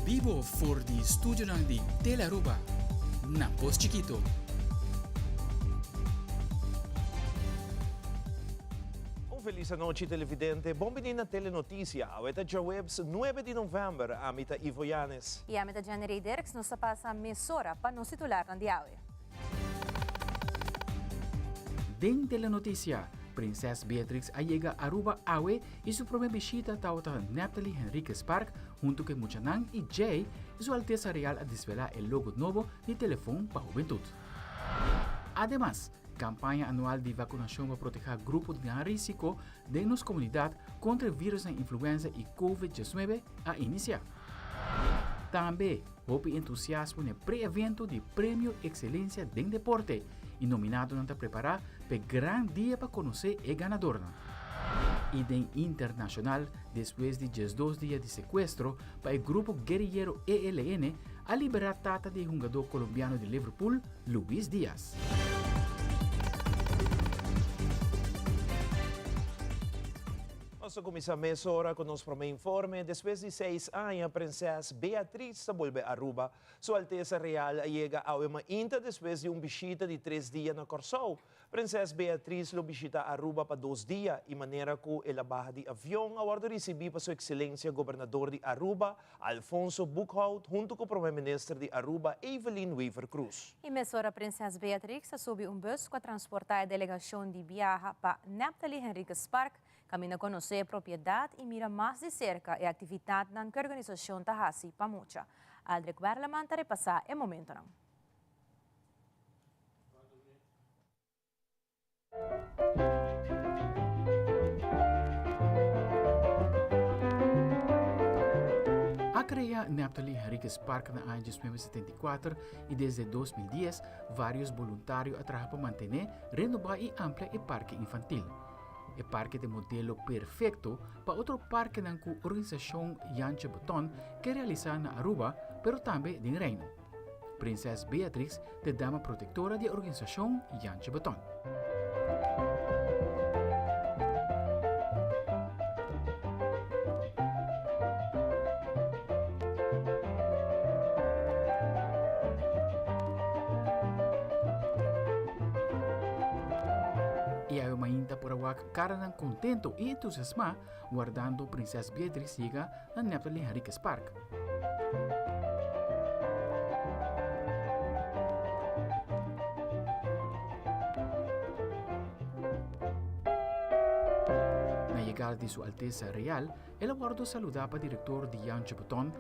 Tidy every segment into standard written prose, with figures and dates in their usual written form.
Bibo for di studionan di Telearuba na Pos Chikito. Un felis anochi televidente, bon bini na Telenoticia. Awe ta djaweps nuebe di november, ami ta Ivo Yanes. I ami ta Jenny Rey Dirks, nos ta pasa mesora pa nos titularnan di awe. Den Telenoticia, Prinses Beatrix a yega Aruba awe y su prome bishita tabata Neptali Henriquez Park hunto cu e muchanan y djey Su Alteza Real a desvela e logo nobo di Telefon pa Hubentud. Ademas, campaña anual di vacunacion pa proteha grupo di gran risico den nos comunidad contra e virusnan influenza y covid 19 a inicia. Tambe, hopi entusiasmo n'e pre-evento di Premio Excelencia den Deporte y nominadonan ta prepara p'e gran dia pa conoce e ganadornan. Y den internacional, despues di 12 dia di secuestro pa e grupo guerrillero ELN, a libera tata di e hungador colombiano di Liverpool, Luis Diaz. Nos ta kuminsá mesora ku nos promé informe. Despues di seis aña, Prinses Beatrix ta bolbe Aruba. Su Altesa Real a yega awe mainta despues di un bishita di tres dia na Kòrsou. Prinses Beatrix lo bishita Aruba pa dos dia i manera ku el a baha di avion a wòrdu risibí pa Su Ekselensia Gobernador di Aruba, Alfonso Boekhoudt huntu ku Prome Minister di Aruba, Evelyn Wever-Croes. I mesora Prinses Beatrix a subi un bus ku a transportá e delegashon di biaha pa Neptali Henriquez Park Kaminda konosé e propiedat i mira mas di serka e aktivitatnan ku e organisashon ta hasi pa mucha. Aldrich Werleman ta repasá e momentonan. A krea Neptali Henriquez Park na aña 1974 i desde 2010 vários boluntario a traha pa mantené, renobá i amplia e parke infantil. E parke ta e modelo perfecto pa otro parkenan cu organisacion Jantje Beton ke realisa na Aruba, pero tambe den Reino. Prinses Beatrix ta e dama protectora di e organisacion Jantje Beton. I awe mainta por a wak karanan kontento i entusiasmá wardando Prinses Beatrix yega na Neptali Henriquez Park. Na yegada di Su Altesa Real, el a wòrdu saludá pa direktor di Jantje Beton,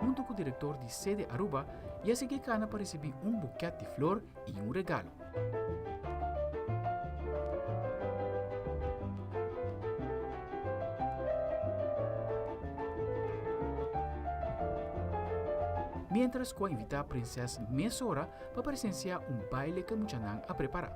huntu ku direktor di Sede Aruba i a sigui kana pa risibí un bukèt di flor i un regalo. Miéntras ku a invitá Prinses mesora pa presensiá un baile ku e muchanan a prepará.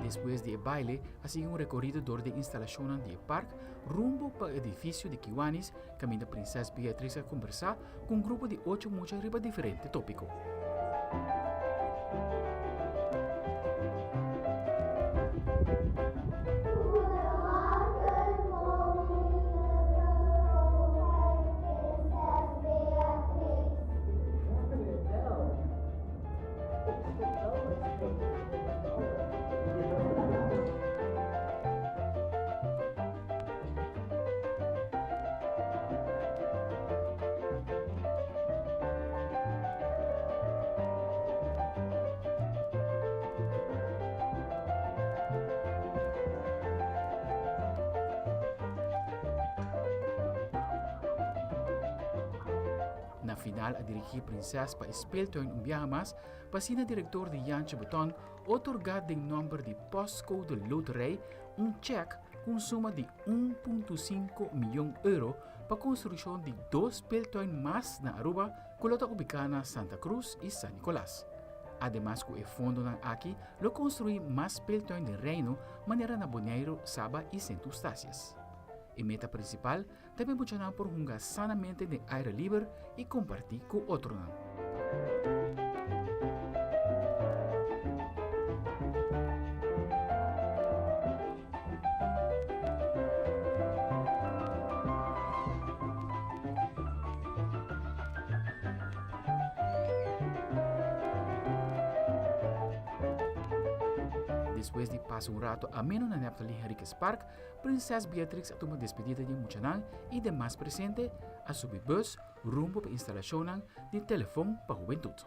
Despues di e baile a sigui un rekorido dor di e instalashonnan di e park rumbo pa e edifisio di Kiwanis kaminda Prinses Beatrix a kombersá ku un grupo di ocho mucha riba diferente tópiko. Na final a dirigí Prinses pa e speeltuin un biaha mas pa asina direktor di Jantje Beton. otorga den nomber di Postcode Loterij un check cu un suma di 1.5 miyon euro pa construccion di dos speeltuin mas na Aruba cu lo ta ubica na Santa Cruz y San Nicolas. Ademas cu e fondonan aki lo construi mas speeltuin den Reino manera na Boneiru, Saba y Sint Eustatius. E meta principal ta pa e muchanan por hunga sanamente den aire liber i kompartí ku otronan. Despues di pasa un rato ameno na Neptali Henriquez Park, Prinses Beatrix a tuma despedida di e muchanan i demas presente a subi bus rumbo pa instalashonnan di telefon pa hubentut.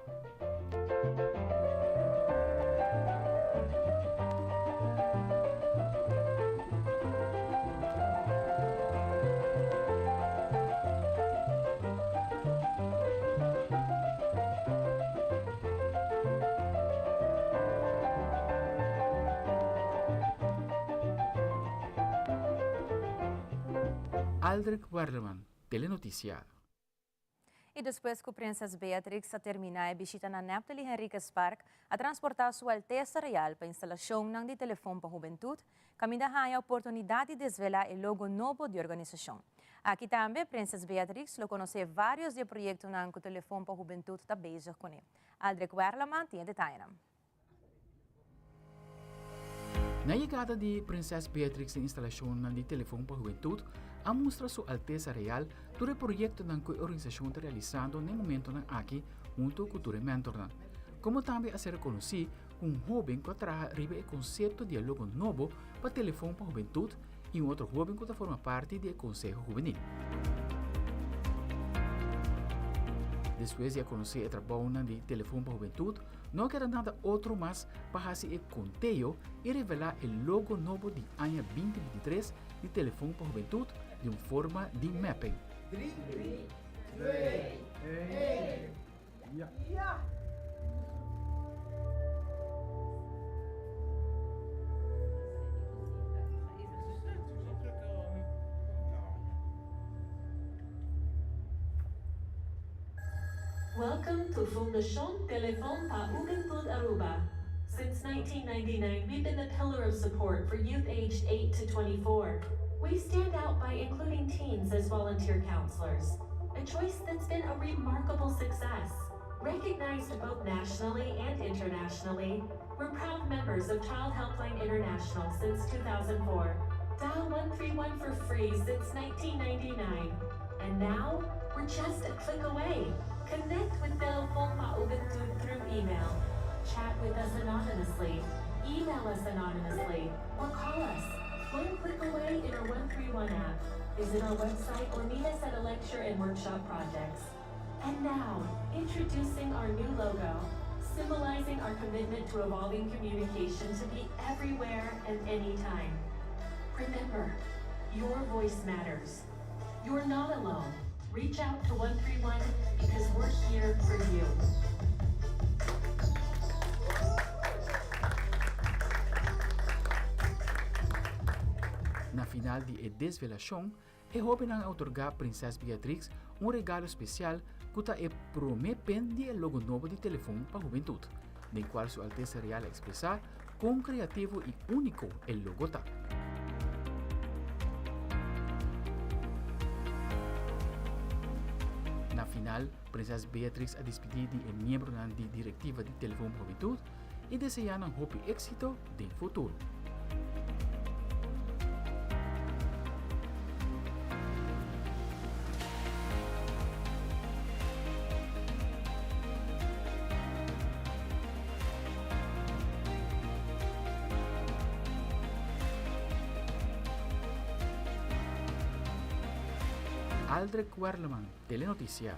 Aldrich Werleman, Telenoticia. Y despues cu Prinses Beatrix a termina e bishita na Neptali Henriquez Park, a transporta Su Alteza Real pa instalacionnan di Telefon pa Hubentud, caminda haya oportunidad di desvela e logo nobo di organisacion. Aki tambe Prinses Beatrix lo conoce varios di e proyectonan cu Telefon pa Hubentud ta bezig cune. Aldrich Werleman tin e detayenan. Na yegada di Prinses Beatrix den instalashonnan di Telefon pa Hubentud a mustra Su Altesa Real tur e proyektonan ku e organisashon ta realisando na e momentonan aki hunto ku tur e mentornan. Komo tambe a ser rekonosí ku un hóben ku a traha riba e konsepto di e logo nobo pa Telefon pa Hubentud i un otro hóben ku ta forma parti di e Konseho Hubenil. Despues di a konosé e trabounan di Telefon pa Hubentud, No a keda nada otro mas pa hasi e konteo i revelá e logo nobo di aña 2023 di Telefon pa Hubentut di un forma di mapping. Drie, twee, één, ja! Welcome to Fundacion Telefon pa Hubentud Aruba. Since 1999, we've been the pillar of support for youth aged 8 to 24. We stand out by including teens as volunteer counselors, a choice that's been a remarkable success. Recognized both nationally and internationally, we're proud members of Child Helpline International since 2004. Dial 131 for free since 1999. And now, we're just a click away. Connect with Telefon pa Hubentud through email. Chat with us anonymously. Email us anonymously. Or call us. One click away in our 131 app. Visit our website or meet us at a lecture and workshop projects. And now, introducing our new logo, symbolizing our commitment to evolving communication to be everywhere and anytime. Remember, your voice matters. You're not alone. Reach out to 131 because we're here for you. Na final di e desvelashon, e hóbennan a otorgá Prinses Beatrix un regalo spesial ku ta e promé pen di e logo nobo di Telefon pa Hubentut, den kual Su Altesa Real a ekspresá kon kreativo i úniko e logo ta. Na final, Prinses Beatrix a dispidí di e miembronan di direktiva di Telefon pa Hubentut i deseá nan hopi éksito den futuro. Aldrich Werleman, Telenoticia.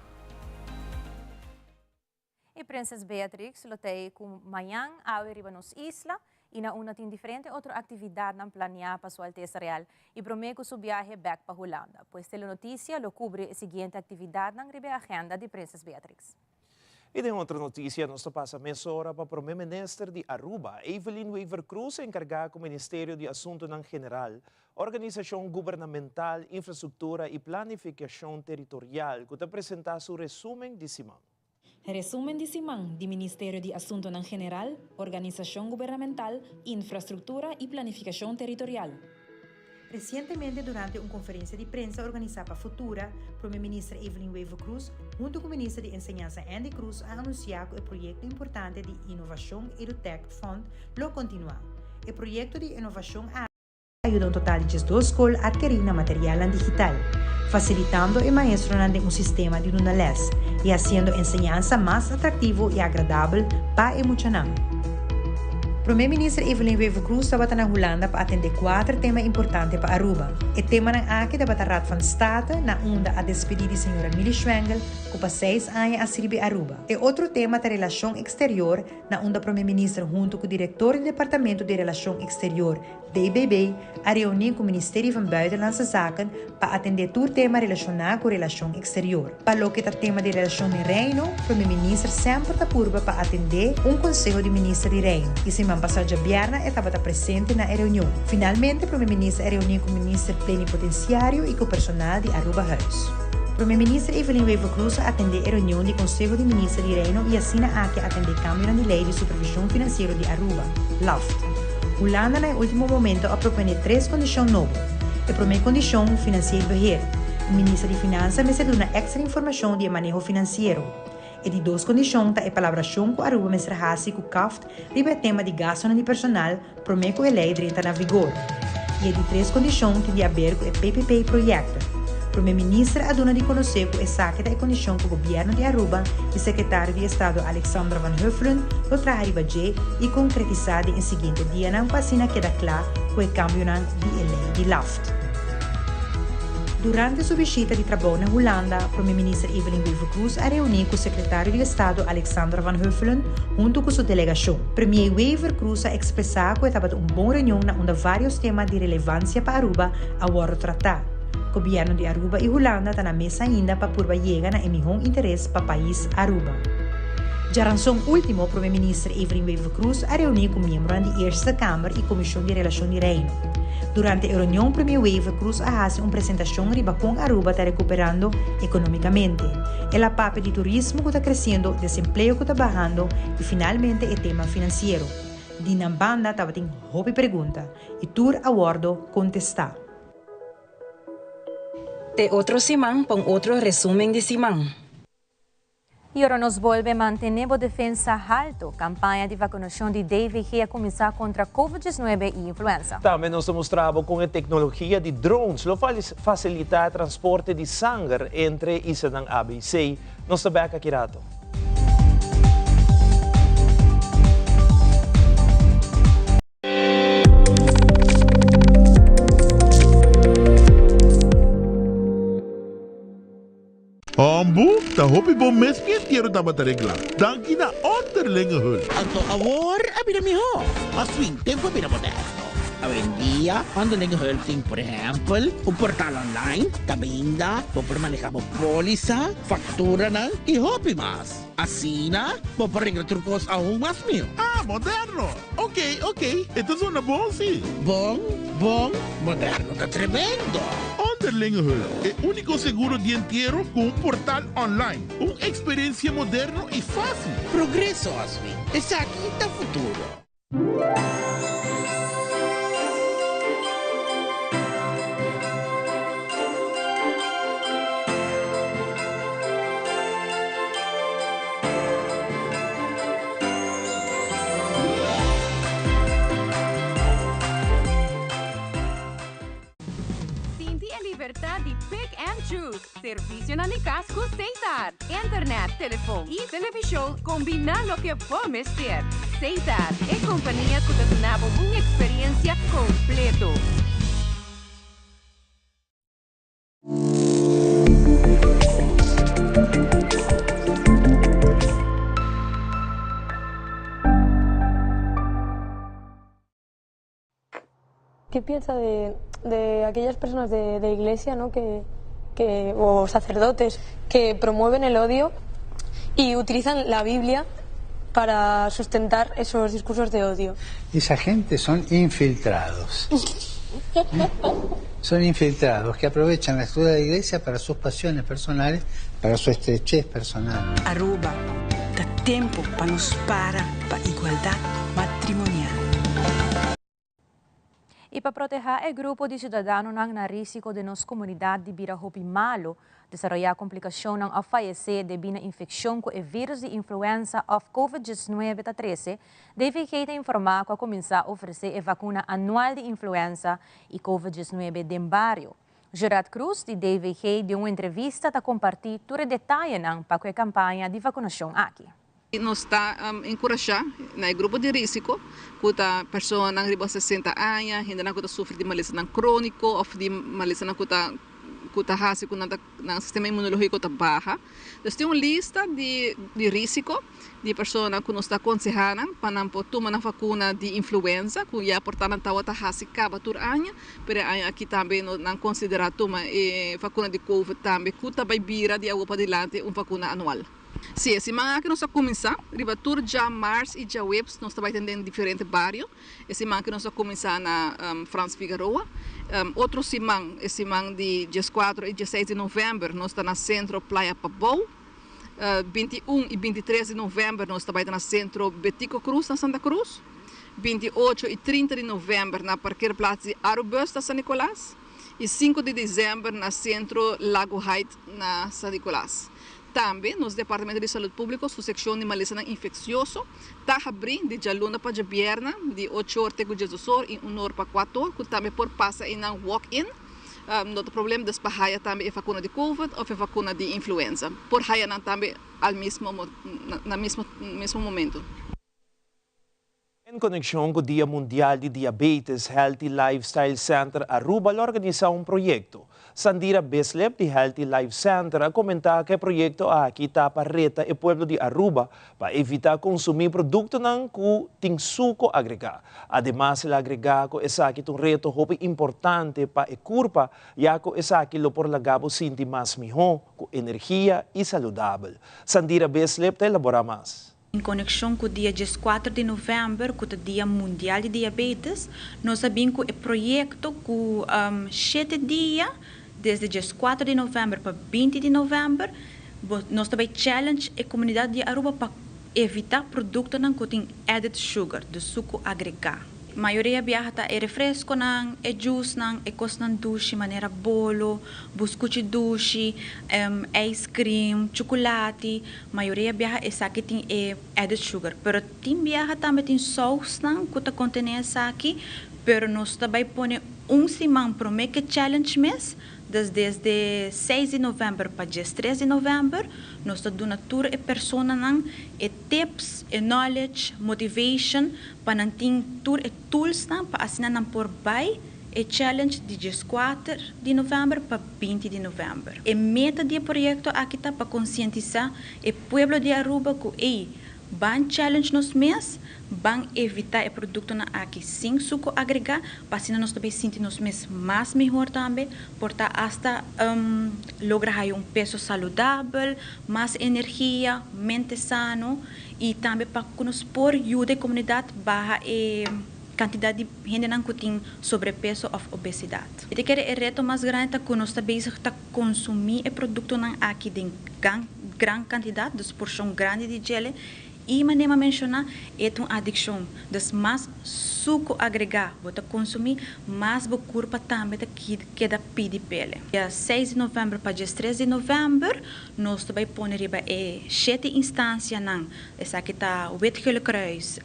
E Prinses Beatrix lo t'ei ku mañan awe riba nos isla i na unda tin diferente otro aktividatnan planiá pa Su Altesa Real i promé ku su biahe bèk pa Hulanda. Pues Telenoticia lo kubri e siguiente aktividatnan riba e agenda di Prinses Beatrix. Y den otro noticia nos ta pasa mesora pa Prome Minister di Aruba, Evelyn Wever-Croes encarga cu Ministerio di Asuntonan General, Organisacion Gubernamental, Infrastructura y Planificacion Territorial cu ta presenta su resumen di siman. Resumen di siman di Ministerio di Asuntonan General, Organisacion Gubernamental, Infrastructura y Planificacion Territorial. Resientemente durante un konferensia di prensa organisá pa Futura, Prome Minister Evelyn Wever-Croes huntu ku Minister di Enseñansa Endy Croes a anunsiá ku e proyekto importante di Inovashon EduTech Fund lo kontinuá. E proyekto di inovashon aki a yuda un total di 12 skol atkerí nan materialnan digital, fasilitando e maestronan den un sistema di duna lès i hasiendo enseñansa mas atraktivo i agradabel pa e muchanan. Prome Minister Evelyn Wever-Croes tabata na Hulanda pa atende kuater tema importante pa Aruba. E temanan aki tabata Raad van State, na unda a despedi di señora Milly Schwengle ku pa seis aña a sirbi Aruba. E otro tema ta Relacion Exterior, na unda Prome Minister hunto ku Director di Departamento di Relacion Exterior, DBB a reuní ku Ministerio van Buitenlandse Zaken pa atendé tur tema relashoná ku relashon eksterior. Pa loke ta tema di relashon den Reino, Prome Minister semper ta purba pa atendé un Konseho di Minister di Reino i siman pasá djabièrnè e tabata presente na e reunion. Finalmente Prome Minister a reuní ku Minister Plenipotensiario i ku personal di Arubahuis. Prome Minister Evelyn Wever-Croes a atendé e reunion di Konseho di Minister di Reino i asina aki a atendé kambionan di lei di supervishon finansiero di Aruba, LAFT. Hulanda na e ultimo momento a proponé tres kondishon nobo. E promé kondishon, financieel beheer. E minister di Finansa mester duna èkstra informashon di e maneho finansiero. E di dos kondishon ta e palabrashon ku Aruba mester hasi ku CAFT riba e tema di gastunan di personal promé ku e lei drenta na vigor. I e di tres kondishon tin di aber ku e PPP projecten. Prome Minister a duna di konosé ku esaki ta e kondishon ku Gobièrnu di Aruba i Sekretario di Estado Alexandra van Huffelen lo traha riba dje i konkretisá den e siguiente dianan pa asina keda kla ku e kambionan di e lei di LAFT. Durante su bishita di trabou na Hulanda, Prome Minister Evelyn Wever-Croes a reuní ku Sekretario di Estado Alexandra van Huffelen huntu ku su delegashon. Premier Wever-Croes a ekspresá ku e tabata un bon reunion na unda vários tema di relevansia pa Aruba a wòrdu tratá. Gobièrnu di Aruba i Hulanda ta na mesa ainda pa purba yega na e mihó interes pa pais Aruba. Djaranson último Prome Minister Evelyn Wever-Croes a reuní ku miembronan di Eerste Kamer i Komishon di Relashon di Reino. Durante e reunion Premier Wever-Croes a hasi un presentashon riba kon Aruba ta rekuperando ekonómikamente. El a papia di turismo ku ta kresiendo, desempleo ku ta bahando i finalmente e tema finansiero. Di nan banda tabatin hopi pregunta i tur a wòrdu kontestá. Te otro siman pa un otro resumen di siman. Y ora nos bolbe mantene bo defensa halto. Campaña di vacunacion di DVG a cuminsa contra Covid 19 y influenza. Tambe nos ta mustra bo con e tecnologia di drones lo facilita transporte di sanger entre islanan ABC. Nos ta bek aki rato. Hombu, ta hopi bon mes mi entiero tabata regla. Danki na Onderlinge Hulp. Anto awor a bira mihó. Mas fin, tempu a bira moderno. Awendia, Onderlinge Hulp tin, por ehèmpel, un portal online kaminda bo por manehá bo pólisa, fakturanan i hopi mas. Asina, bo por regla tur kos aun mas mihó. Ah, moderno! Ok, ok, e ta zona bon si. Bon, bon, moderno ta tremendo! Onderlinge Hulp, e úniko seguro di entiero ku un portal online. Un eksperensia moderno i fásil. Progreso, Oswin. Esaki ta futuro. Sinti e libertad di pick and choose. Servicionan di cas cu Setar. Internet, telefon y television combina loke bo mester. Setar, e compania cu ta duna bo un experiencia completo. ¿Qué piensa de, de aquellas personas de, de iglesia ¿no? que, que, o sacerdotes que promueven el odio? Y utilizan la Biblia para sustentar esos discursos de odio. Esa gente son infiltrados. Son infiltrados que aprovechan la estructura de la iglesia para sus pasiones personales, para su estrechez personal. Aruba, ta tempo pa nos para pa igualdad matrimonial. Y pa proteha e grupo di ciudadanonan na risico den nos comunidad di bira hopi malo, desaroya complicacionnan of fayece debi na infeccion cu e virus di influenza of COVID-19 ta trece, DVG ta informa cu a cuminsa ofrece e vacuna anual di influenza y COVID-19 den bario. Gerard Cruz di DVG den un entrevista ta comparti tur e detayenan pa cu e campaña di vacunacion aki. Nos ta encurasha na e grupo di risico, cu ta personanan riba 60 aña, hendenan cu ta sufri di malesanan cronico of di malesanan cu ta haci cu nan sistema inmunologico ta baha. Dus tin un lista di risico di persona cu nos ta aconseha pa nan por tuma e vacuna di influenza, cu ya por ta nan tawata hasi caba tur aña, pero aña aki tambe nan considera tuma e vacuna di COVID tambe, cu ta bay bira di awor padilanti un vacuna anual. Si, e siman aki nos a cuminsa, riba tur diamars y diahuebs nos ta bay den diferente bario. E siman aki nos a cuminsa na Frans Figaroa. Otro siman, e siman di dia 4 y dia 6 di november, nos ta na Centro Playa Pabou. 21 y 23 di november nos ta bay na Centro Betico Croes na Santa Cruz. 28 y 30 di november na Parkeerplaats di Arubus na San Nicolas. Y 5 di december na Centro Lago Heights na San Nicolas. Tambe, nos Departamento di Salud Publico, su seccion di malesa infeccioso, ta habri di dialuna pa diabierna, di 8 or te 12 or y 1 or pa 4 or, cu tambe por pasa den walk-in. No tin problema, dus pa haya tambe e vacuna di COVID of e vacuna di influenza. Por haya nan tambe al mesmo, na mesmo momento. En conexion cu e Dia Mundial di Diabetes, Healthy Lifestyle Center Aruba a organisa un proyecto. Sandira Bislip, di Healthy Life Center, a comenta cu e proyecto aki ta pa reta e pueblo di Aruba pa evita consumi productonan cu tin suco agrega. Ademas, el a agrega cu esaki ta un reto hopi importante pa e curpa, ya cu esaki lo por laga bo sinti mas miho, cu energia y saludabel. Sandira Bislip ta elabora mas. En conexion cu dia 4 di november, cu ta Dia Mundial di Diabetes, nos a bin cu e proyecto cu 7 dia, desde dia 4 di november pa 20 di november, nos ta bay challenge e comunidad di Aruba pa evita productonan cu tin added sugar, di suco agrega. Mayoria biaha ta e refresconan, e juicenan, e cosnan dushi, manera bolo, buscuchi dushi, ice cream, chocolate. Mayoria biaha esaki tin e added sugar. Pero tin biaha tambe tin saucenan cu ta contene esaki, pero nos ta bay pone un siman prome cu e challenge mes, desde 6 di november pa 3 di november, nos ta duna tur e personanan e tips, e knowledge, motivation, pa nan tin tur e tools nan, pa asina nan por bay e challenge di 4 di november pa 20 di november. E meta di e proyecto aki ta pa concientisa e pueblo di Aruba cu e ban challenge nos mes, ban evita e productonan aki sin suco agrega, pa asina nos tambe sinti nos mes mas mihor tambe, por ta hasta logra un peso saludabel, mas energia, mente sano y tambe pa nos por yuda e comunidad baha e cantidad di hende cu tin sobrepeso of obesidad. Y cu e reto mas grandi ta cu nos ta bezig ta consumi e productonan aki den gran, gran cantidad, dus porcion grandi di dje, y manera menciona, e un adiccion. Dus mas suco agrega, bo ta consumi, mas bo curpa tambe ta keda pidi p'e. Dia 6 di november pa 3 di november, nos ta bay pone riba e shete instancianan. Esaki ta Wit Gele Kruis,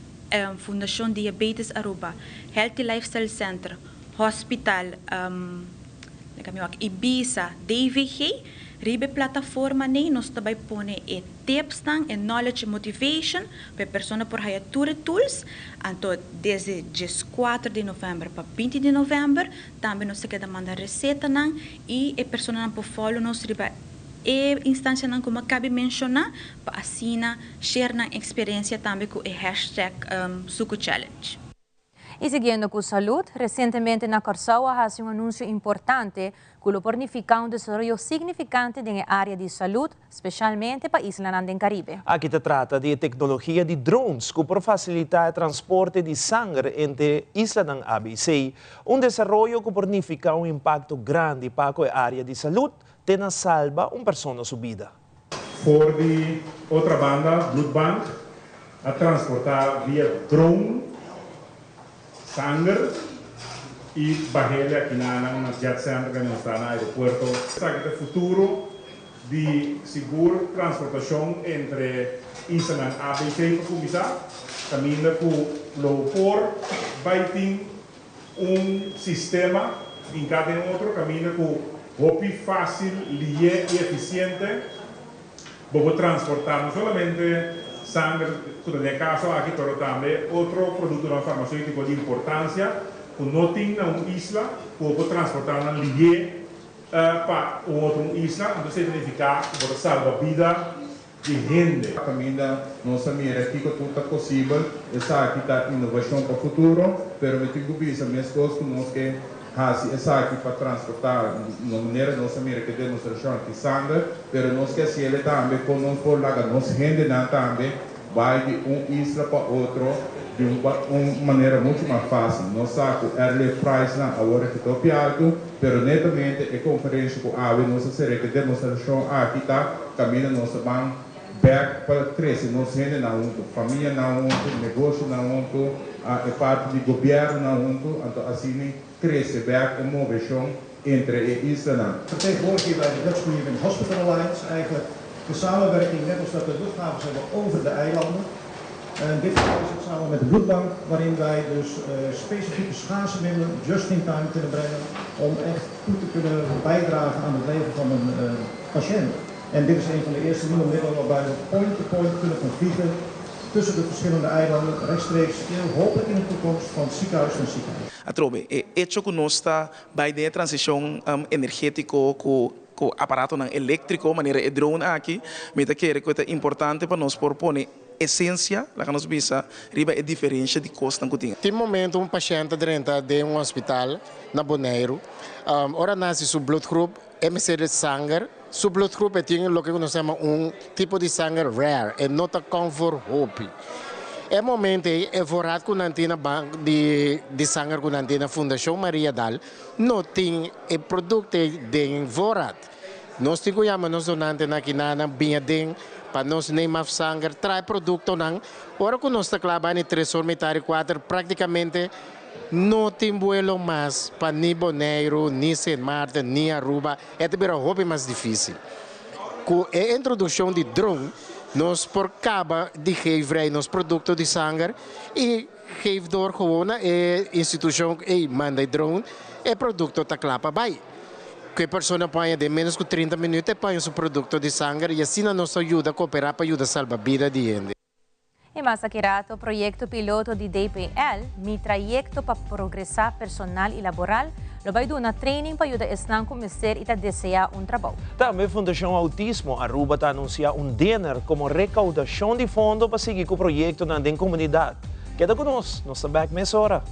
Fundacion Diabetes Aruba, Healthy Lifestyle Center, Hospital, Ibisa, DVG, riba e plataforma ey, nos ta bay pone e tips nan, e knowledge motivation, pa e persona por haya tur e tools. Anto, desde 4 di november pa 20 di november, tambe nos ta keda manda recetanan y e personanan por follow nos riba e instancianan cu mi a caba di menciona, pa asina share nan experiencia tambe cu e #SucoChallenge. Y siguiendo cu salud, recientemente na Corsou a haci un anuncio importante cu lo por nifica un desaroyo significante den e area di salud, specialmente pa islanan den Caribe. Aki ta trata di tecnologia di drones cu por facilita e transporte di sanger entre islanan ABC. Un desaroyo cu por nifica un impacto grandi pa e area di salud, te na salba un persona su bida. For di Otrabanda, Bloedbank a transporta via drone sanger y bah'e aki na Jet Center cu nos ta na aeropuerto. Esaki ta e futuro di sigur transportacion entre islanan ABC pa cuminsa, caminda cu lo por bay tin un sistema den cada otro caminda cu hopi facil, lihe y eficiente, bo transporta no solamente sanger, den e caso aki, pero tambe otro producto farmaceutico di importancia, cu no tin na un isla, cu por transporta nan lihe pa un otro isla, anto esey ta nifica cu por salba bida di hende. Caminda nos a mira cu tur ta posibel, esaki ta inovacion pa futuro, pero mi tin cu bisa mescos cu nos kier haci esaki pa transporta, na manera nos a mira cu demostracion di sanger, pero nos kier haci tambe cu nos por laga nos hendenan tambe bay di un isla pa otro di un manera mucho mas facil. Nos sa cu airlift price nan awor ta halto, pero netamente e conferencia cu awe nos a haci e demostracion aki ta caminda nos ta ban back pa crece nos hendenan hunto, famianan hunto, negoshi hunto, e parti di gobierno hunto, anto asina crece back e movecion entre e islanan. Vertegenwoordig hier bij de Dutch Caribbean Hospital Alliance eigenlijk de samenwerking, net als dat de luchthavens hebben over de eilanden. En in dit geval is het samen met de bloedbank, waarin wij dus specifieke schaarse middelen just in time kunnen brengen om echt goed te kunnen bijdragen aan het leven van een patiënt. En dit is een van de eerste nieuwe middelen waarbij we point-to-point kunnen gaan vliegen tussen de verschillende eilanden, rechtstreeks, hopelijk in de toekomst van ziekenhuis naar ziekenhuis. Atrobe, e hecho cu nos ta bay den transicion energetico cu aparatonan electrico, manera e drone aki, mi ta kere cu ta importante pa nos por pone esencia, laga nos bisa, riba e diferencia di costo cu tin. Tin momento un paciente drenta den un hospital na Bonaire, ora nan haci su bloedgroep, MC di sanger, su bloedgroep tin loke nos ta yama un tipo di sanger rare, e no ta comfort hopi. E momento e voorraad cu nan tin na bank di sanger cu nan tin na Fundacion Mariadal, no tin e producto den voorraad. Nos tin cu yama nos donantenan aki nan bin den pa nos neem af sanger, traha productonan. Ora cu nos ta cla na 3 or, mitar 4, practicamente no tin vuelo mas pa ni Bonaire, ni Sint Maarten, ni Aruba. E ta bira hopi mas dificil. Cu e introduccion di drone, nos por caba di geef vrij nos producto di sanger y geef door gewoon e institucion e manda drone e producto ta cla pa bay. Cu e persona paña den menos cu 30 minuut paña su producto di sanger y asina nos yuda coopera pa yuda salba bida di hende. Y mas aki rato, proyecto piloto di DPL, Mi Trayecto pa Progresa Personal y Laboral, lo bay duna training pa yuda esnan cu mester y ta desea un trabou. Tambe Fundacion Autismo Aruba ta anuncia un dinner como recaudacion di fondo pa sigui cu e proyecto na comunidad. Keda cu nos, nos ta back mesora.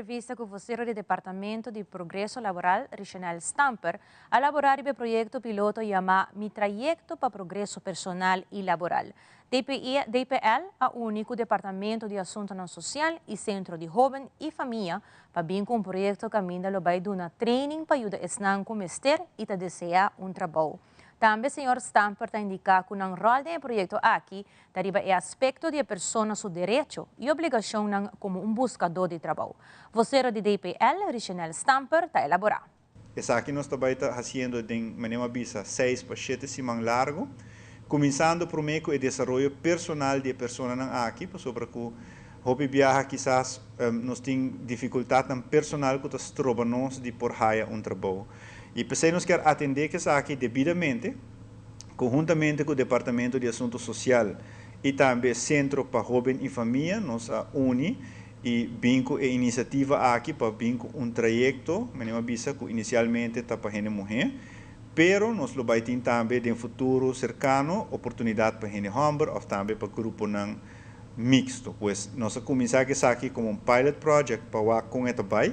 entrevista ku vosero di Departamento di Progreso Laboral, Richenel Stamper, a elabora riba e proyekto piloto yamá Mi Trayekto pa Progreso Personal i Laboral. DPI, DPL a uni ku Departamento di Asuntonan Sosial i Sentro di Hóben i Famia pa bin ku un proyekto kaminda lo bai duna training pa yuda esnan ku mester i ta deseá un trabou. Tambe señor Stamper ta indiká ku nan ròl den e proyekto aki ta riba e aspekto di e persona su derecho i obligashonnan komo un buskadó di trabou. Vosero di DPL, Richenel Stamper, ta elaborá. Esaki nos ta bai ta hasiendo den, manera mi a bisa, seis pa shete siman largu, kuminsando promé ku e desaroyo personal di e personanan aki, pasobra ku hopi biaha kisas nos tin difikultatnan personal ku ta stroba nos di por haya un trabou. I p'esei nos kier atendé ku esaki debidamente, konhuntamente ku Departamento di Asunto Sosial i tambe Sentro pa Hóben i Famia nos a uni i bin ku e inisiativa aki pa bin ku un trayekto, manera mi a bisa, ku inisialmente ta pa hende muhé, pero nos lo bai tin tambe den futuro serkano oportunidat pa hende hòmber òf tambe pa gruponan mixto. Pues nos a kuminsá ku esaki komo un pilot project pa wak kon e ta bai.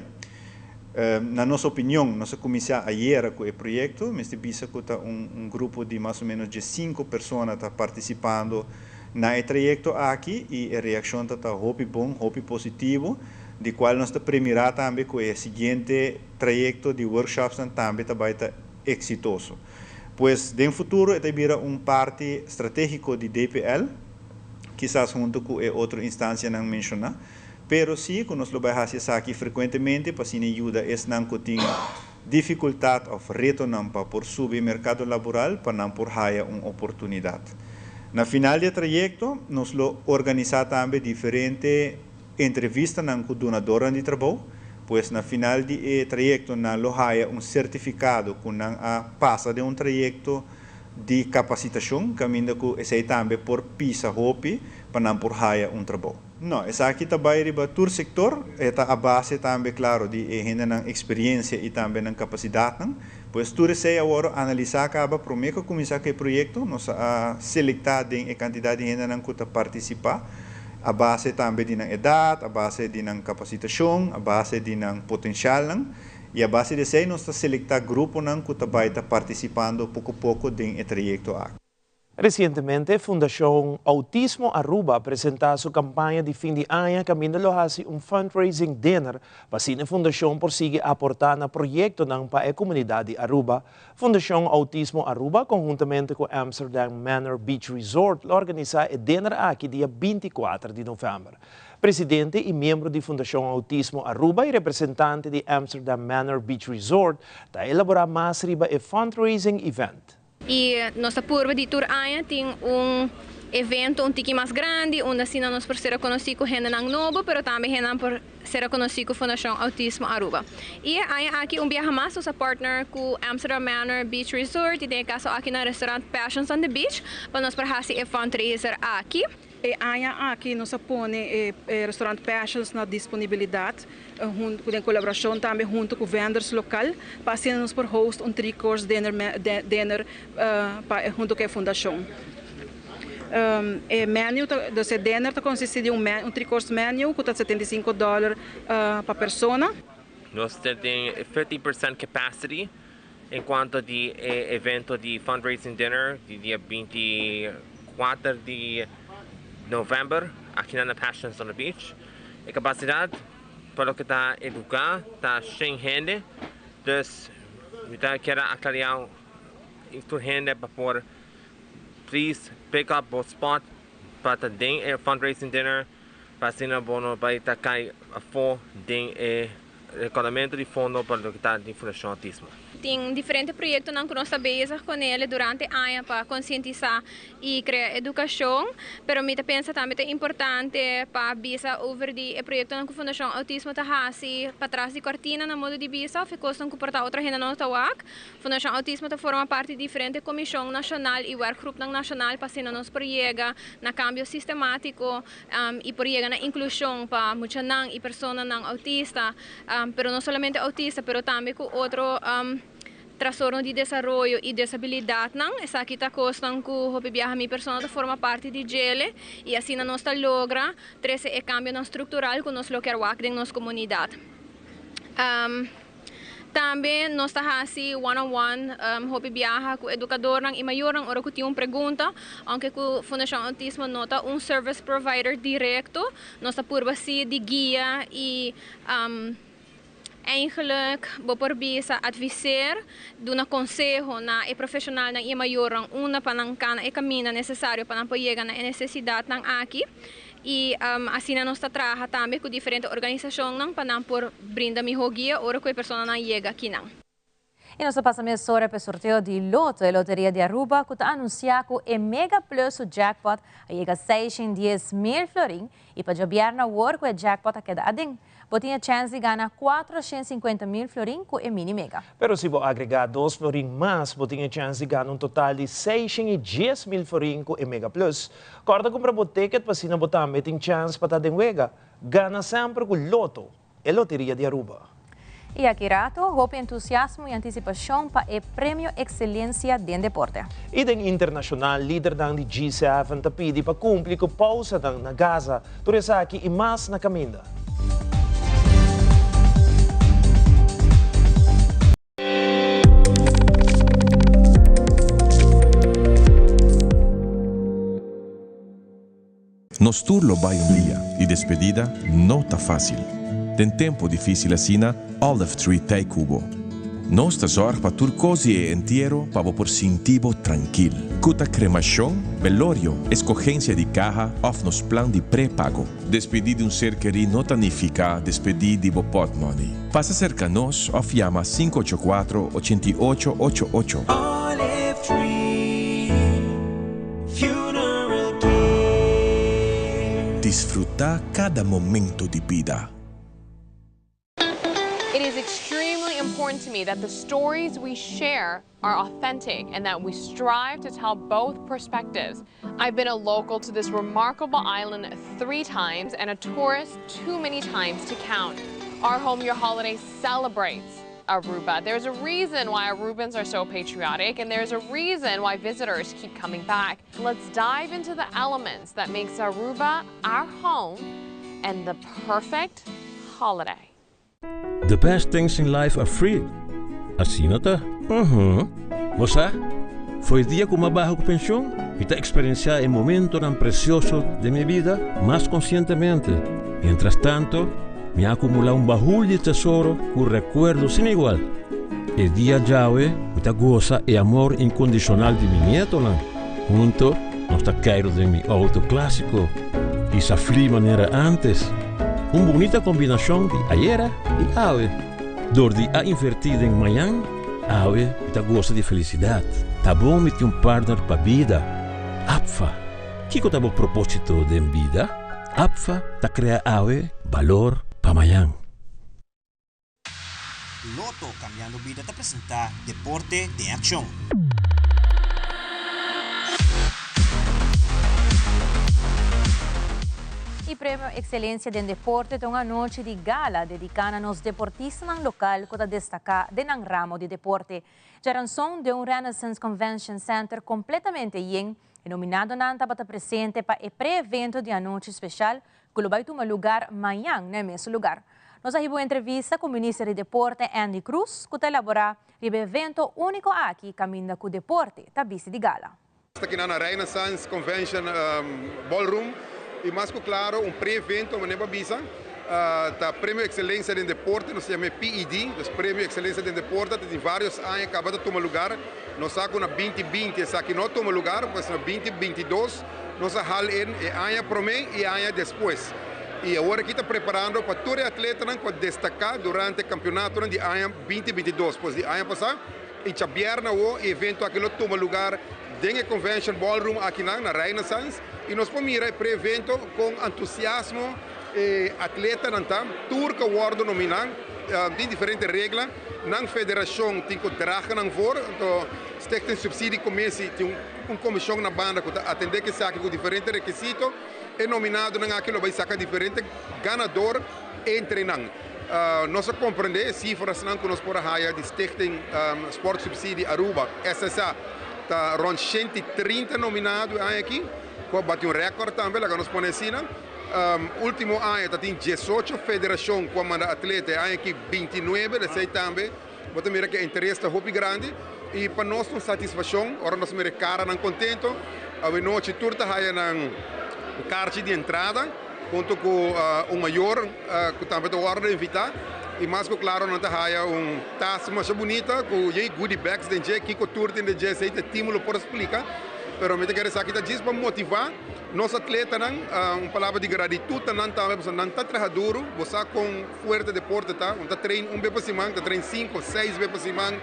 Na nos opinion, nos a kuminsá ayera ku e proyekto, mester bisa ku ta un grupo di mas o ménos diesinku persona ta partisipando na e trayekto aki i e reakshon ta ta hopi bon, hopi positivo, di kual nos ta premirá tambe ku e siguiente trayekto di workshopsnan tambe ta bai ta eksitoso. Pues den futuro e ta bira un parti stratégiko di DPL, kisas huntu ku e otro instansianan menshoná, pero sí ku nos lo bai hasi esaki frekuentemente pa asina yuda esnan ku tin difikultat òf retonan pa por subi merkado laboral pa nan por haya un oportunidat. Na final di e trayekto nos lo organisá tambe diferente entrevistanan ku dunadornan di trabou, pues na final di e trayekto nan lo haya un sertifikado ku nan a pasa den un trayekto di kapasitashon kaminda ku esei tambe por pisa hopi pa nan por haya un trabou. No, esaki ta bai riba tur sektor, e ta a base tambe klaro di e hendenan eksperiensia i tambe nan kapasidatnan. Pues tur esei a wòrdu analisá kaba promé ku kuminsá ku e proyekto. Nos a selektá den e kantidat di hendenan ku ta partisipá a base tambe di nan edat, a base di nan kapasitashon, a base di nan potenshalnan. I a base di esei nos ta selektá gruponan ku ta bai ta partisipando poko poko den e trayekto aki. Resientemente Fundashon Autismo Aruba a presentá su kampaña di fin di aña kaminda lo hasi un fundraising dinner pa asina e fundashon por sigui aportá na proyektonan pa e komunidat di Aruba. Fundashon Autismo Aruba konhuntamente ku Amsterdam Manor Beach Resort lo organisá e dinner aki dia 24 di novèmber. Presidente y miembro di Fundacion Autismo Aruba y representante di Amsterdam Manor Beach Resort ta elabora mas riba e fundraising event. Y nos ta purba di tur aña tin un evento un tiki mas grandi unda asina nos por sera conoci cu hendenan nobo pero tambe hendenan por sera conoci cu Fundacion Autismo Aruba. Y e aña aki un biaha mas nos a partner cu Amsterdam Manor Beach Resort y den e caso aki na restaurant Passions on the Beach pa nos por haci e fundraiser aki. E aña aki nos a pone e restaurant Passions na disponibilidat den kolaborashon tambe huntu ku vendors lokal pa asina nos por host un three course dinner dinner pa huntu ku e fundashon. E menu ta dus e dinner ta konsisti di un un three course menu ku ta 75 dòler pa persona. Nos ta den 50% capacity en cuanto di e evento di fundraising dinner di dia 24 di november aki na Passions on the Beach. E capacidad pa loke ta e lugar ta 100 hende, dus mi ta kier aclaria tur hende pa por please pick up bo spot pa ta den e fundraising dinner pa asina bo no bay ta cay afo den e recaudamento di fondo pa loke ta di Fundacion Autismo. Tin diferente proyectonan cu nos ta bezig con ele durante aña pa concientisa y crea educacion, pero mi ta pensa tambe ta importante pa bisa over di e proyectonan cu Fundacion Autismo ta haci patras di cortina na modo di bisa of e cosnan cu por ta otro hende no ta wak. Fundacion Autismo ta forma parti di diferente comision nacional y werkgroepnan nacional pa asina nos por yega na cambio sistematico y por yega na inclusion pa muchanan y personanan autista, pero no solamente autista pero tambe cu otro trastorno di desaroyo y desabilidadnan. Esaki ta cosnan cu hopi biaha mi persona ta forma parti di djele y asina nos ta logra trece e cambionan structural cu nos lo kier wak den nos comunidad. Tambe nos ta hasi one on one hopi biaha ku edukadornan i mayornan ora ku tin un pregunta. Ounke ku Fundashon Outismo no ta un service provider direkto, nos ta purba si di guia i eigenlijk bo por bisa adviseer, duna konseho na e profeshonalnan i e mayornan unda pa nan kana e kaminda nesesario pa nan por yega na e nesesidatnan aki. I asina nos ta traha tambe ku diferente organisashonnan pa nan por brinda mihó guia ora ku e personanan yega akinan. I nos ta pasa mesora pa e sorteo di Loto, e loteria di Aruba ku ta anunsiá ku e Mega Plus su jackpot a yega 610,000 florin i pa djabièrnè awor ku e jackpot a keda aden. Bo tin e chèns di gana 450,000 florin ku e Mini Mega. Pero si bo agregá dos florin mas, bo tin e chèns di gana un total di 610,000 florin ku e Mega Plus. Kòrda kumpra bo ticket pa asina bo tambe tin chèns pa ta den wega. Gana semper ku Lotto, e loteria di Aruba. I aki rato, hopi entusiasmo i antisipashon pa e Premio Excelencia den Deporte. I den internashonal, lidernan di G7 ta pidi pa kumpli ku pousanan na Gaza. Tur esaki i mas na kaminda. Nos tur lo bai un dia y despedida no ta facil. Den tempo dificil asina, Olive Tree t'ey cu bo. Nos ta zorg pa tur cos di e entiero pa bo por sinti bo trankil. Cu ta cremacion, velorio, escogencia di caha of nos plan di pre-pago. Despedi di un ser kerí no ta nifica despedi di bo potmoney. Pasa cerca nos of yama sinku ocho kuatro, ochenta i ocho, ocho ocho. Olive Tree Funeral Care. Disfruta cada momento di bida. It is extremely important to me that the stories we share are authentic and that we strive to tell both perspectives. I've been a local to this remarkable island three times and a tourist too many times to count. Our Home Your Holiday celebrates Aruba. There's a reason why Arubans are so patriotic and there's a reason why visitors keep coming back. Let's dive into the elements that makes Aruba our home and the perfect holiday. The best things in life are free. Asina ta? Uhum. Bo sa, fo'i dia ku m'a baha ku penshon, mi ta eksperensiá e momentonan presioso den mi bida mas konsientemente. Mientras tanto, mi a akumulá un bahul di tesoro ku rekuerdo sin igual. E dia djawe mi ta gosa e amor inkondishonal di mi nietonan. Hunto nos ta keiru den mi outo klásiko i sa fli manera ántes. Un bunita kombinashon di ayera i awe. Dor di a invertí den mañan, awe mi ta gosa di felisidat. Ta bon mi tin un partner pa bida. APFA, Kiko ta bo propósito den bida? APFA ta krea awe balor pa mañan. Lotto Cambiando Bida ta presenta Deporte den Accion. E Premio Excelencia den Deporte ta un anochi di gala dedica na nos deportistanan local cu ta destaca den nan ramo di deporte. Djaranson den un Renaissance Convention Center completamente yen, e nominadonan tabata presente pa e pre-evento di anochi special cu lo bay tuma lugar mañan na e mesun lugar. Nos a hiba un entrevista cu Minister di Deporte Endy Croes cu ta elabora riba e evento unico aki caminda cu deporte ta bisti di gala. Ta kina na Renaissance Convention Ballroom y mas cu claro un pre-evento manera bo a bisa ta Premio Excelencia den Deporte, nos ta yama e PED, dus Premio Excelencia den Deporte ta tin varios aña caba ta tuma lugar. Nos sa cu na binti binti esaki no a tuma lugar, pues na binti bintidos nos a hal in e aña prome y e aña despues. Y awor aki ta preparando pa tur e atletanan cu a destaca durante e campeonatonan di aña binti bintidos, pues di aña pasa. Y djabièrnè awo e evento aki lo tuma lugar den e Convention Ballroom akinan na Renaissance. Y nos por mira e pre-evento con entusiasmo e atletanan ta. Tur cu a wordo nomina tin diferente regla. Nan federacion tin cu draga nan voor. Anto Stichting Subsidie Commissie tin un comision na banda cu ta atende cu esaki cu diferente requisito. E nominadonan aki lo bay saca diferente ganador entre nan. Nos a comprende e cifrasnan cu nos por a haya di Stichting Sportsubsidie Aruba, SSA, ta rond 130 nominado e aña aki, cu a bati un record tambe, laga nos pone asina. Último aña ta tin 18 federashon ku a manda atleta, e aña aki 29, esei tambe bo ta mira ku e interes ta hopi grandi i pa nos ta un satisfakshon ora nos mira e karanan kontento. Awe nochi tur ta haya nan karchi di entrada hunto ku un mayor ku tambe ta wòrdu invitá i mas ku klaro nan ta haya un tas masha bunita ku yei goodie bags den dje, kiko tur tin den dje esei ta e team lo por splika, pero mi ta kere esaki ta djis pa motivá Nos atletanan, un palabra di gratitut ta nan tambe pasobra nan ta traha duru. Bo sa kon fuerte deporte ta. Un ta train un be pa siman, ta train sinku, seis be pa siman,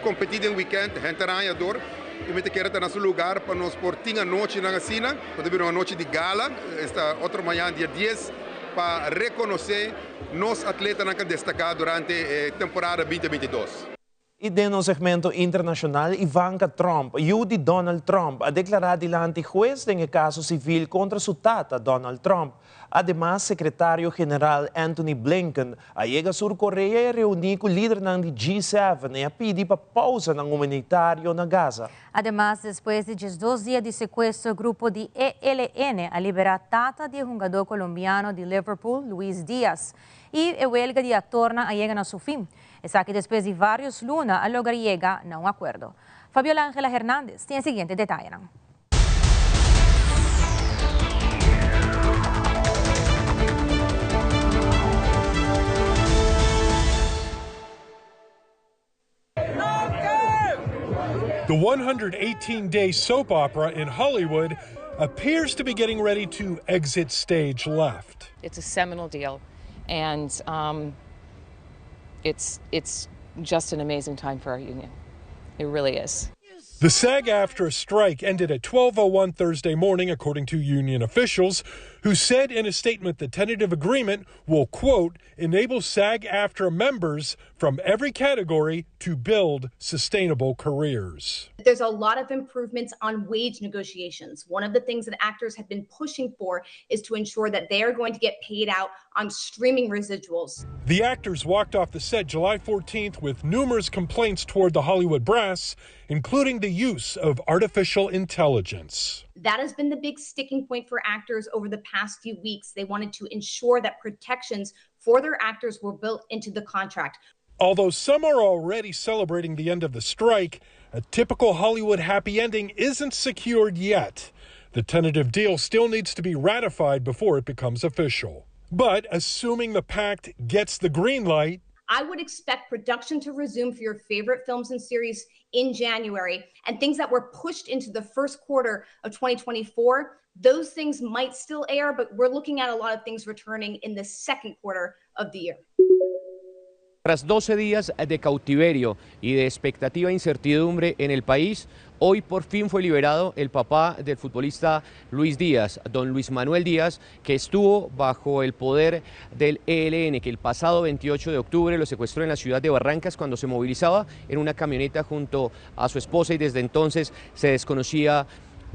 kompetí den wikènt, henter aña dor. I mi ta kere ta na su lugar pa nos por tin anochinan asina, ku ta bira un anochi di gala, esta otro mañan dia dies, pa rekonosé nos atletanan ku a destaká durante e temporada binti 22. I den nos segmento internashonal, Ivanka Trump, yu di Donald Trump, a deklará dilanti hues den e kaso sivil kontra su tata, Donald Trump. Ademas, sekretario general Antony Blinken a yega Sur Korea i a reuní ku lidernan di G7 i a pidi pa pousanan humanitario na Gaza. Ademas, despues di 12 dia di sekuestro, grupo di ELN a liberá tata di e hungadó kolombiano di Liverpool, Luis Diaz. I e welga di aktornan a yega na su fin. Esaki despues di varios luna a logra yega na un akuerdo. Fabiola Angela Hernandez tin e siguiente detayenan. The 118 day soap opera in Hollywood appears to be getting ready to exit stage left. It's a seminal deal, and it's, it's just an amazing time for our union. It really is. The SAG AFTRA strike ended at 12:01 Thursday morning according to union officials who said in a statement the tentative agreement will quote enable SAG AFTRA members from every category to build sustainable careers. There's a lot of improvements on wage negotiations. One of the things that actors have been pushing for is to ensure that they are going to get paid out on streaming residuals. The actors walked off the set July 14th with numerous complaints toward the Hollywood brass, including the use of artificial intelligence. That has been the big sticking point for actors over the past few weeks. They wanted to ensure that protections for their actors were built into the contract. Although some are already celebrating the end of the strike, a typical Hollywood happy ending isn't secured yet. The tentative deal still needs to be ratified before it becomes official. But assuming the pact gets the green light, I would expect production to resume for your favorite films and series in January, and things that were pushed into the first quarter of 2024, those things might still air, but we're looking at a lot of things returning in the second quarter of the year. Tras 12 días de cautiverio y de expectativa e incertidumbre en el país, hoy por fin fue liberado el papá del futbolista Luis Díaz, don Luis Manuel Díaz, que estuvo bajo el poder del ELN, que el pasado 28 de octubre lo secuestró en la ciudad de Barrancas cuando se movilizaba en una camioneta junto a su esposa y desde entonces se desconocía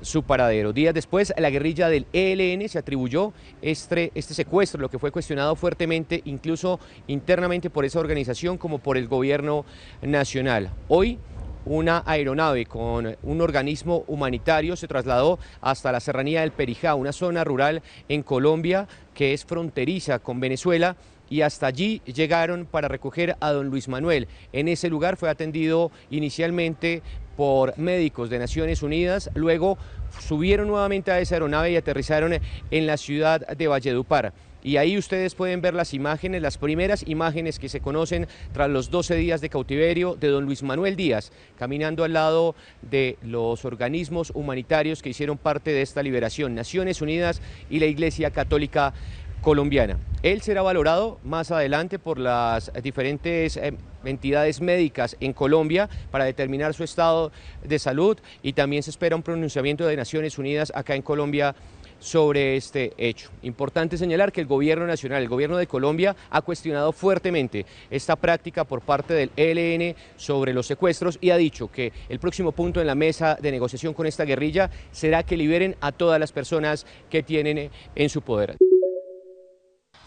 su paradero. Días después, la guerrilla del ELN se atribuyó este, este secuestro, lo que fue cuestionado fuertemente, incluso internamente por esa organización como por el gobierno nacional. Hoy, una aeronave con un organismo humanitario se trasladó hasta la serranía del Perijá, una zona rural en Colombia que es fronteriza con Venezuela y hasta allí llegaron para recoger a don Luis Manuel. En ese lugar fue atendido inicialmente por médicos de Naciones Unidas, luego subieron nuevamente a esa aeronave y aterrizaron en la ciudad de Valledupar. Y ahí ustedes pueden ver las imágenes, las primeras imágenes que se conocen tras los 12 días de cautiverio de don Luis Manuel Díaz, caminando al lado de los organismos humanitarios que hicieron parte de esta liberación, Naciones Unidas y la Iglesia Católica colombiana. Él será valorado más adelante por las diferentes eh, entidades médicas en Colombia para determinar su estado de salud y también se espera un pronunciamiento de Naciones Unidas acá en Colombia sobre este hecho. Importante señalar que el gobierno nacional, el gobierno de Colombia, ha cuestionado fuertemente esta práctica por parte del ELN sobre los secuestros y ha dicho que el próximo punto en la mesa de negociación con esta guerrilla será que liberen a todas las personas que tienen en su poder.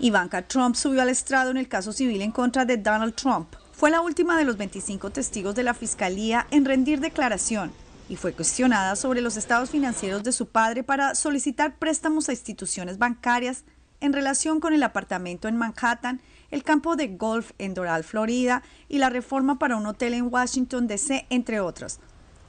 Ivanka Trump subió al estrado en el caso civil en contra de Donald Trump. Fue la última de los 25 testigos de la fiscalía en rendir declaración. y fue cuestionada sobre los estados financieros de su padre para solicitar préstamos a instituciones bancarias en relación con el apartamento en Manhattan, el campo de golf en Doral, Florida, y la reforma para un hotel en Washington, D.C., entre otros.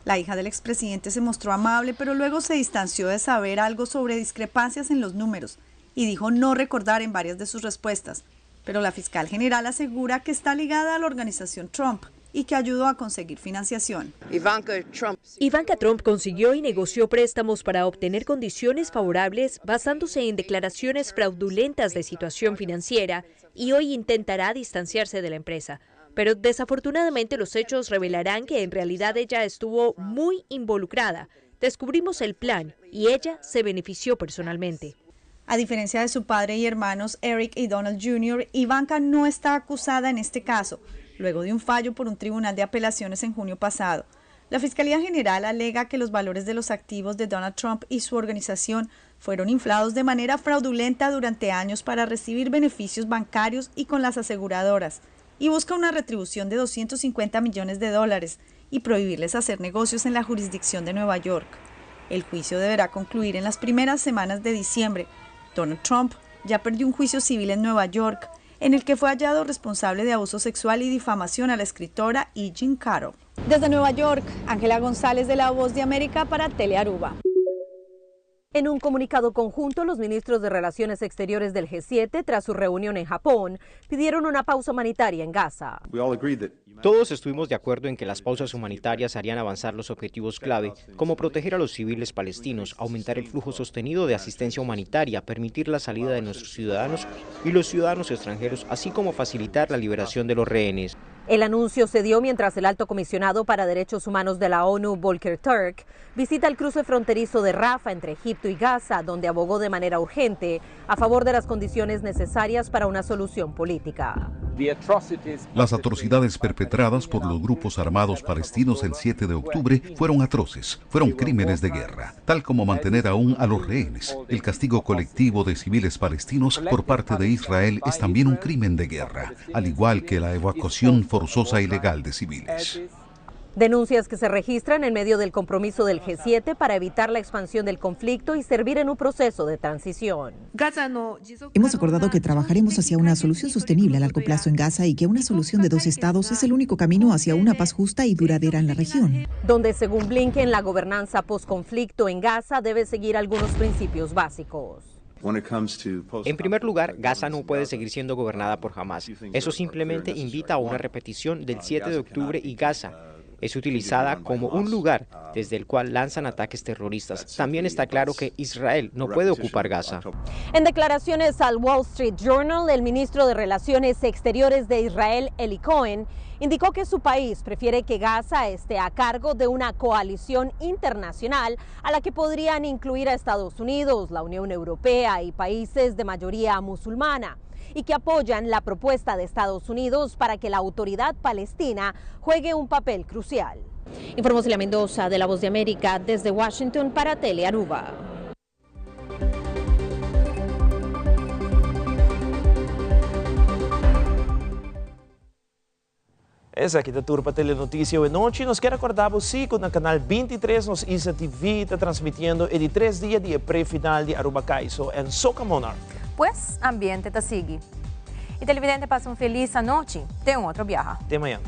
La hija del expresidente se mostró amable, pero luego se distanció de saber algo sobre discrepancias en los números y dijo no recordar en varias de sus respuestas. Pero la fiscal general asegura que está ligada a la organización Trump y que ayudó a conseguir financiación. Ivanka Trump. Ivanka Trump consiguió y negoció préstamos para obtener condiciones favorables basándose en declaraciones fraudulentas de situación financiera y hoy intentará distanciarse de la empresa. Pero desafortunadamente los hechos revelarán que en realidad ella estuvo muy involucrada. Descubrimos el plan y ella se benefició personalmente. A diferencia de su padre y hermanos Eric y Donald Jr., Ivanka no está acusada en este caso, luego de un fallo por un tribunal de apelaciones en junio pasado. La Fiscalía General alega que los valores de los activos de Donald Trump y su organización fueron inflados de manera fraudulenta durante años para recibir beneficios bancarios y con las aseguradoras, y busca una retribución de 250 millones de dólares y prohibirles hacer negocios en la jurisdicción de Nueva York. El juicio deberá concluir en las primeras semanas de diciembre. Donald Trump ya perdió un juicio civil en Nueva York, en el que fue hallado responsable de abuso sexual y difamación a la escritora E. Jean Carroll. Desde Nueva York, Ángela González de La Voz de América para Telearuba. En un comunicado conjunto, los ministros de Relaciones Exteriores del G7, tras su reunión en Japón, pidieron una pausa humanitaria en Gaza. Todos estuvimos de acuerdo en que las pausas humanitarias harían avanzar los objetivos clave, como proteger a los civiles palestinos, aumentar el flujo sostenido de asistencia humanitaria, permitir la salida de nuestros ciudadanos y los ciudadanos extranjeros, así como facilitar la liberación de los rehenes. El anuncio se dio mientras el alto comisionado para Derechos Humanos de la ONU, Volker Turk, visita el cruce fronterizo de Rafah entre Egipto y Gaza, donde abogó de manera urgente a favor de las condiciones necesarias para una solución política. Las atrocidades perpetradas por los grupos armados palestinos el 7 de octubre fueron atroces, fueron crímenes de guerra, tal como mantener aún a los rehenes. El castigo colectivo de civiles palestinos por parte de Israel es también un crimen de guerra, al igual que la evacuación forzosa y legal de civiles. Denuncias que se registran en medio del compromiso del G7 para evitar la expansión del conflicto y servir en un proceso de transición. Hemos acordado que trabajaremos hacia una solución sostenible a largo plazo en Gaza y que una solución de dos estados es el único camino hacia una paz justa y duradera en la región. Donde, según Blinken, la gobernanza posconflicto en Gaza debe seguir algunos principios básicos. En primer lugar, Gaza no puede seguir siendo gobernada por Hamas. Eso simplemente invita a una repetición del 7 de octubre y Gaza es utilizada como un lugar desde el cual lanzan ataques terroristas. También está claro que Israel no puede ocupar Gaza. En declaraciones al Wall Street Journal, el ministro de Relaciones Exteriores de Israel, Eli Cohen, indicó que su país prefiere que Gaza esté a cargo de una coalición internacional a la que podrían incluir a Estados Unidos, la Unión Europea y países de mayoría musulmana, y que apoyan la propuesta de Estados Unidos para que la autoridad palestina juegue un papel crucial. Informó Celia Mendoza de La Voz de América desde Washington para Telearuba. Esaki ta tur pa Telenoticia awe nochi. Nos kier acorda bo si cu na canal 23 nos Isla TV ta transmitiendo e di tres dia di e pre-final di Aruba Kaiso en Soca Monarch. Pues, ambiente ta sigui. Y televidente pasa un feliz anochi. Te un otro biaha. Te mañan.